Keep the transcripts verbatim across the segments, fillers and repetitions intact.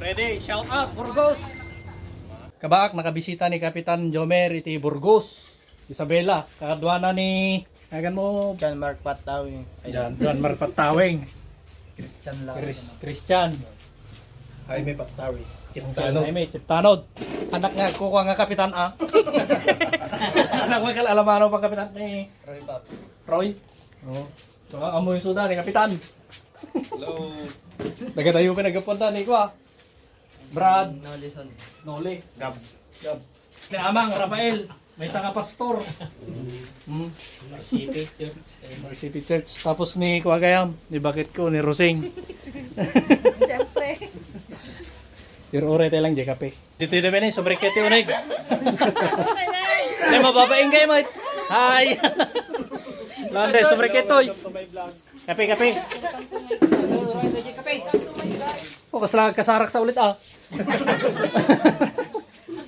Ready, shout out, Burgos! Kabaak, nakabisita ni Kapitan Jomer iti Burgos, Isabela. Kakaduana ni, nagan mo? John Mark Pattawing. Ay, John, John Mark Pattawing. Christian lang. Chris-, Christian. Jaime Pattawing. Chiptanod. Jaime Chiptanod. Anak nga, kukuha nga kapitan, ah. Anak mo, kal-, alamano pang kapitan ni Roy Pap. Roy? Oo. So, ang amoy suda ni kapitan. Hello. Nagadayo ka, nagkapunta ni kuha. Brad. Nolison. Noli. Gab. Gab. Ni Amang Rafael, may isa nga pastor. Hmm. Mercy Church. Mercy Church. Tapos ni kuha gayam, ni bakit ko, ni Rosing. Siyempre. Pero oray tayo lang, J K P. Dito yun naman eh, sumrikit yung unig. Ay, mababaing kayo, mate. Hi. Lande, sumrikit, oy. Kape, kape. O, kasla kasarak sa ulit, ah.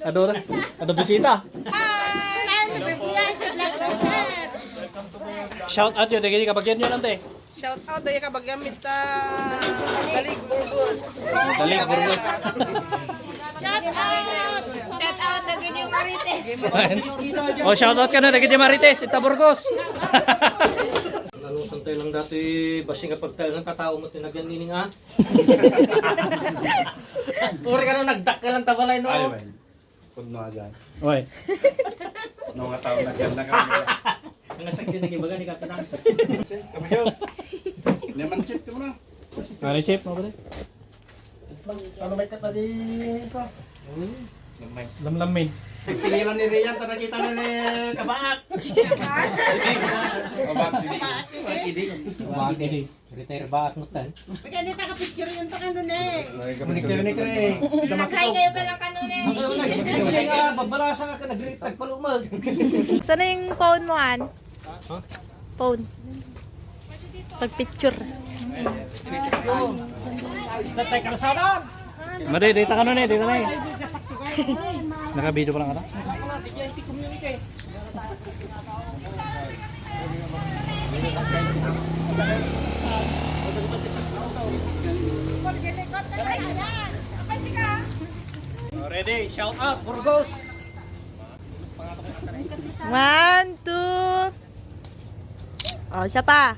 Ado na. Ado bisita. Hi! Shout out yun, dagiti kabagian yun, ante. Shout out, dagiti kabagian mi ta Dalig, Burgos. Dalig, Burgos. Shout out! Shout out, dagiti Marites. O, shout out ka na, dagiti Marites, ita Burgos. Nalusan tayo lang dati, basing kapag tayo lang katao mo tinagan nining, ah. Puri ka nung nagdakkel ang tabalay, no? Ay, well. Pudno agad. Oy. Pudno nga tao na dyan na kami. Ang nasakit na gibaga ni Kapitan. Naman chip ka muna. Pare chip, mo pare. Ano may kata di ito? Lamay. Lamlamin. Pilihan ni Rian, ta nakita na ni Kabaak. Kabaak, hindi. Kabaak, hindi. Retire ba at mutan? Pagka hindi taka picture yung taka nun eh. Nagkaya ni Kre. Nasay kayo ka lang kanun eh. Ang mga nag-, siya nga, babalasa nga ka, nag-retire pa lumag. Saan na yung phone mo, An? Phone. Pag-picture. Natay kalsada! Madi, dita ka nun eh, dita na eh. Naka-video pa lang ata. Ready? Shout out, Burgos! One, two. O, isa pa.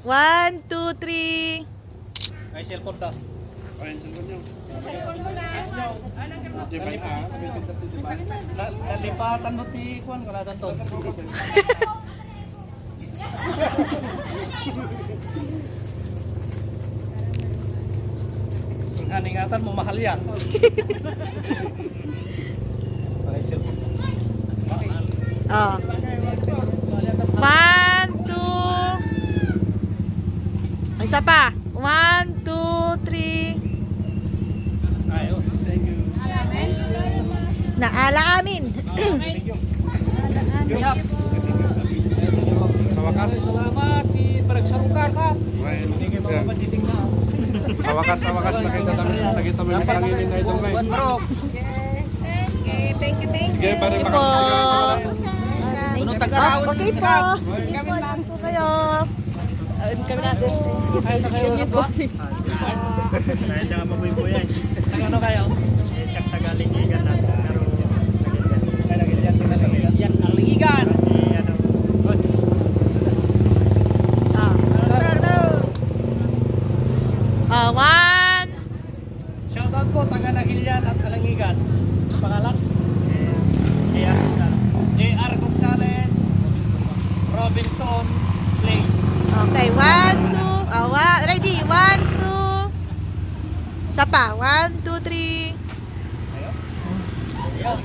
One, two, three. Ay, cellphone ta. Ay, cellphone nyo. Di ba, ah? Na-, nalipatan mo ti kuwan, kalatan to. Ang haningatan mo, mahal yan. Aray, cellphone. Oh. One, two. Isa pa. One, two, three. Ayos. Naala amin. Sa wakas. Salamat, di panagsarungkar ka. Ay, hindi kayo makapagtiting na. Sa wakas, sa wakas, nakita namin, nakita mo yung pangilin na ito, May. Thank you, thank you, thank you. Sige, pare, sige po. Makasama. Thank you. Unong taga-raon. Okay po. Sige po, ingat po kayo. Ayun kami natin. Ay, nakayon na po. Kaya siya nga mabuy-buy eh. Taga ano kayo? Eh, siya taga Lingigan na. Pero, yan, ang Lingigan. Eh, ano, boss. Ah. Ah, one. Shoutout po, taga Nagilian at Alangigan. Pangalan? Eh, J R Gonzales. J R Gonzales, Robinson Play. Okay, one, two, ah, wa-, ready, one, two. Isa pa, one, two, three. Ayos.